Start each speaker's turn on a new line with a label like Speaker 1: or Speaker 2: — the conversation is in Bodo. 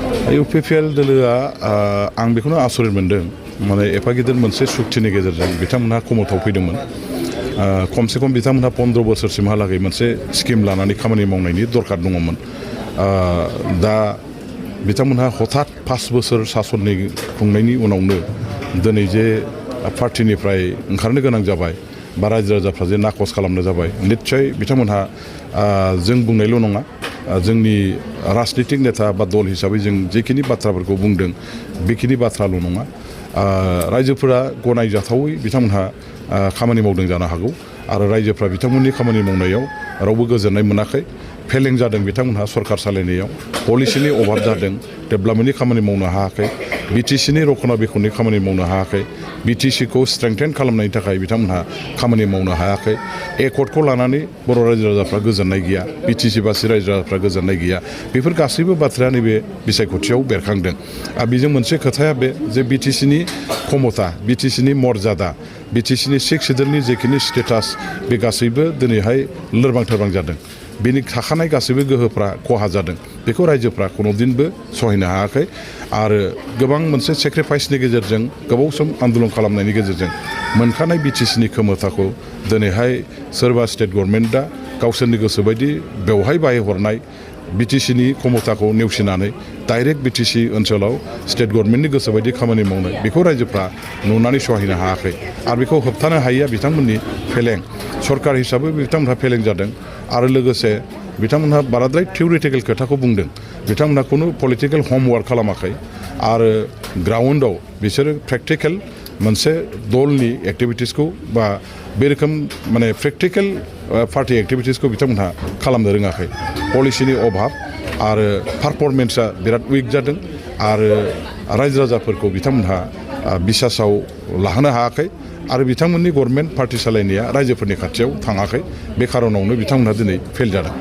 Speaker 1: UPPL दोलोआ आं बेखौनो आसरित मोनदों माने एफा गिदिर मोनसे सुक्तिनि गेजेरजों बिथांमोनहा खमथाव फैदोंमोन खमसे खम बिथांमोनहा 15 बोसोरसिमहालागै मोनसे स्किम लानानै खामानि मावनायनि दरकार दङमोन दा बिथांमोनहा हठात 5 बोसोर सासननि खुंनायनि उनावनो दिनै जे पार्टिनिफ्राय ओंखारनो गोनां जाबाय बा रायजो राजाफ्रा जे नाकस खालामनो जाबाय निस्सय बिथांमोनहा जों बुंनायल' नङा जोंनि राजनीतिक नेता बा दल हिसाबै जों जेखिनि बाथ्राफोरखौ बुंदों बेखिनि बाथ्राल' नङा रायजोफोरा गनायजाथावै बिथांमोनहा खामानि मावदों जानो हागौ आरो रायजोफ्रा बिथांमोननि खामानि मावनायाव रावबो गोजोननाय मोनाखै फेलें जादों बिथांमोनहा सरकार सालायनायाव पलिसिनि अभाब जादों डेभेलपमेन्टनि खामानि मावनो हायाखै बिटिसिनि रक्षनाबेक्षननि खामानि मावनो हायाखै बिटिसिखौ स्ट्रेंथेन खालामनायनि थाखाय बिथांमोनहा खामानि मावनो हायाखै एकर्डखौ लानानै बर' रायजो राजाफ्रा गोजोननाय गैया बिटिसि बासि रायजो राजाफ्रा गोजोननाय गैया बेफोर गासैबो बाथ्राया नैबे बिसायख'थियाव बेरखांदों आरो बेजों मोनसे खोथाया बे जे बिटिसिनि क्षमता बिटिसिनि मर्यादा बिटिसिनि 6 सिडुलनि जेखिनि स्टेटास बे गासैबो दिनैहाय लोरबां थोरबां जादों बेनि थाखानाय गासैबो गोहोफ्रा खहा जादों बेखौ रायजोफ्रा कुनुदिनबो सहायनो हायाखै आरो गोबां मोनसे सेक्रिफाइसनि गेजेरजों गोबाव सम आन्दलन खालामनायनि गेजेरजों मोनखानाय बिटिसिनि क्षमताखौ दिनैहाय सोरबा स्टेट गभर्नमेन्टआ गावसोरनि गोसो बायदि बेवहाय बाहायहरनाय बिटिसिनि क्षमताखौ नेवसिनानै डाइरेक्ट बिटिसि ओनसोलाव स्टेट गभर्नमेन्टनि गोसो बायदि खामानि मावनाय बेखौ रायजोफ्रा नुनानै सहायनो हायाखै आरो बेखौ होबथानो हायैया बिथांमोननि फेलें सरकार हिसाबै बिथांमोनहा फेलें जादों आरो लोगोसे बिथांमोनहा बाराद्राय थिउरिटिकेल खोथाखौ बुंदों बिथांमोनहा खुनु पलिटिकेल होमवर्क खालामाखै आरो ग्राउन्डआव बिसोरो प्रेक्टिकेल मोनसे दलनि एक्टिभिटिसखौ बा बे रोखोम माने प्रेक्टिकेल पार्टी एक्टिभिटिसखौ बिथांमोनहा खालामनो रोङाखै पलिसिनि अभाब आरो पारफरमेन्सआ बिराद उइक जादों आरो रायजो राजाफोरखौ बिथांमोनहा बिसासाव लाहोनो हायाखै आरो बिथांमोननि गभर्नमेन्ट पार्टी सालायनाया रायजोफोरनि खाथियाव थाङाखै बे खारनावनो बिथांमोनहा दिनै फेल जादों।